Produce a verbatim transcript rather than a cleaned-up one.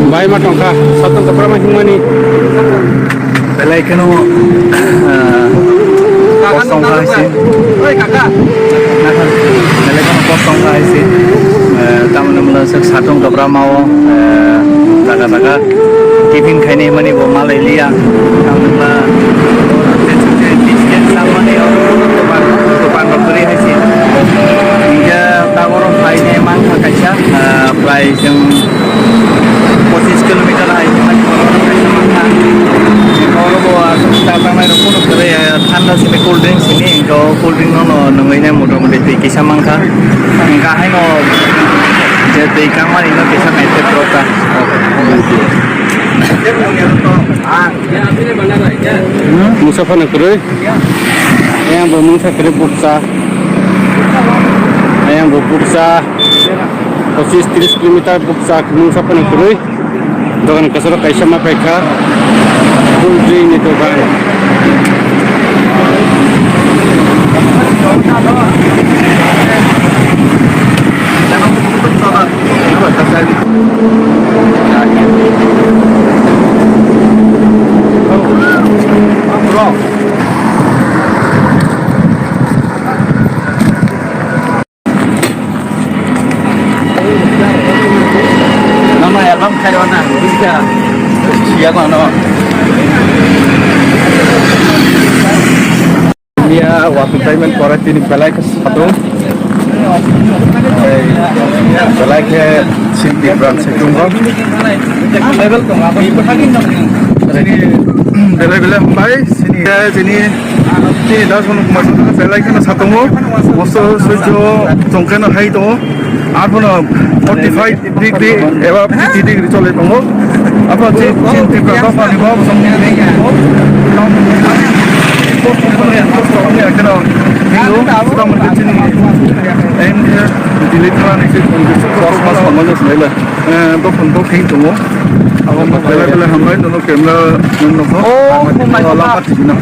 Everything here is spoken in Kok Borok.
Bai ma tongkha, satung kwbangma himani. Belai kheno, ah, kosong kha hai se. Belai kheno kosong kha hai se. Ah, tamoni mwnwi swk satung kwbangma o, ah, jaga jaga tiffin khainai mani bo malai liya. Tamoni biscuit samani o dokan, dokan rok kwrwi hai se. Hinkhe tabuk phainai mankha kaisa, ah, prai chwng pochis kilometer hai oro bo aswk chajak nai rok phano kwrwi, ah, thanda simi cool drink simi, hinkhe o cool drink no no nwngwi nai motamoti twi kisa mankha. Hinkhe haino je twi kangmani no kisa naitok rok ta. Mungsa phano kwrwi. Ayang bo mungsa kwrwi bukcha. Ayang bo bukcha. Pochis tris kilometer bukcha mungsa phano kwrwi. Dogan kwcharo kaisa ma phaikha. Poultry ni dogan. Nono album khairokna, bujiya? Siya kono. Iya, waktu payment pore tini belai ke satu. Belai ke sini branch itu. Belai belai hambai sini. Sini das belai ke satu mo. Moso sojo tongkena hai to. Arbono forty five degree eba fifty degree chole tongo. Abo je chin Tripura company bo song ni ko. Ko ko ko ko ko ko ko ko. Hindu, sudah mungkin sini. Em, delete lah nih sih. Kosmas sama aja sendiri lah. Eh, to phone to khin tongo. Abo bela bela hambai nono camera nono. Oh, oh my God. Lama tijina.